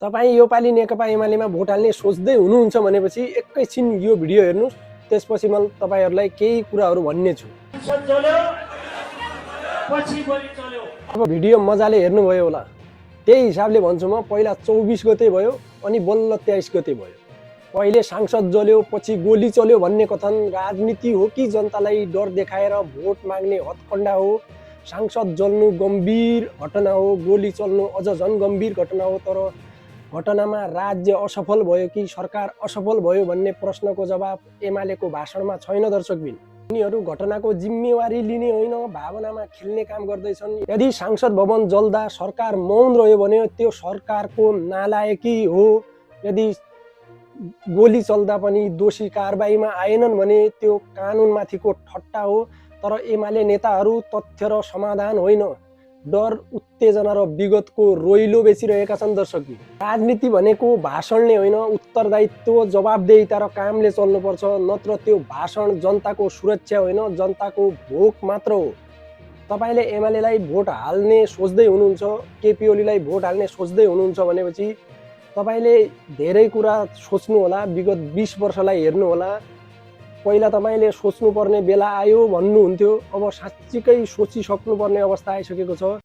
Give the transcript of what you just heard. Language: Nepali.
तपाईँ योपालि नेकपा एमालेमा भोट हाल्ने सोच्दै हुनुहुन्छ भनेपछि एकैछिन यो भिडियो हेर्नुहोस्, त्यसपछि म तपाईहरुलाई केही कुराहरू भन्ने छु। अब भिडियो मजाले हेर्नुभयो होला, त्यही हिसाबले भन्छु म। पहिला 24 गते भयो, अनि बल्ल 23 गते भयो। पहिले सांसद जल्यो, पछि गोली चल्यो भन्ने कथन राजनीति हो कि जनतालाई डर देखाएर भोट माग्ने हत्कण्डा हो? सांसद जल्नु गम्भीर घटना हो, गोली चल्नु अझ झन् गम्भीर घटना हो। तर घटनामा राज्य असफल भयो कि सरकार असफल भयो भन्ने प्रश्नको जवाब एमालेको भाषणमा छैन। दर्शकबिन, उनीहरू घटनाको जिम्मेवारी लिने होइन, भावनामा खेल्ने काम गर्दैछन्। यदि सांसद भवन जल्दा सरकार मौन रह्यो भने त्यो सरकारको नालायकी हो। यदि गोली चल्दा पनि दोषी कारबाहीमा आएनन् भने त्यो कानुनमाथिको ठट्टा हो। तर एमाले नेताहरू तथ्य र समाधान होइन, डर, उत्तेजना र विगतको रोइलो बेचिरहेका छन्। दर्शक, राजनीति भनेको भाषणले होइन, उत्तरदायित्व, जवाबदेहिता र कामले चल्नुपर्छ। नत्र त्यो भाषण जनताको सुरक्षा होइन, जनताको भोक मात्र हो। तपाईले एमालेलाई भोट हाल्ने सोच्दै हुनुहुन्छ, केपी ओलीलाई भोट हाल्ने सोच्दै हुनुहुन्छ भनेपछि तपाईले धेरै कुरा सोच्नु होला। विगत 20 वर्षलाई हेर्नु होला। पहिला तपाईले सोच्नुपर्ने बेला आयो भन्नुहुन्थ्यो, अब साँच्चीकै सोचिसक्नुपर्ने अवस्था आइसकेको छ।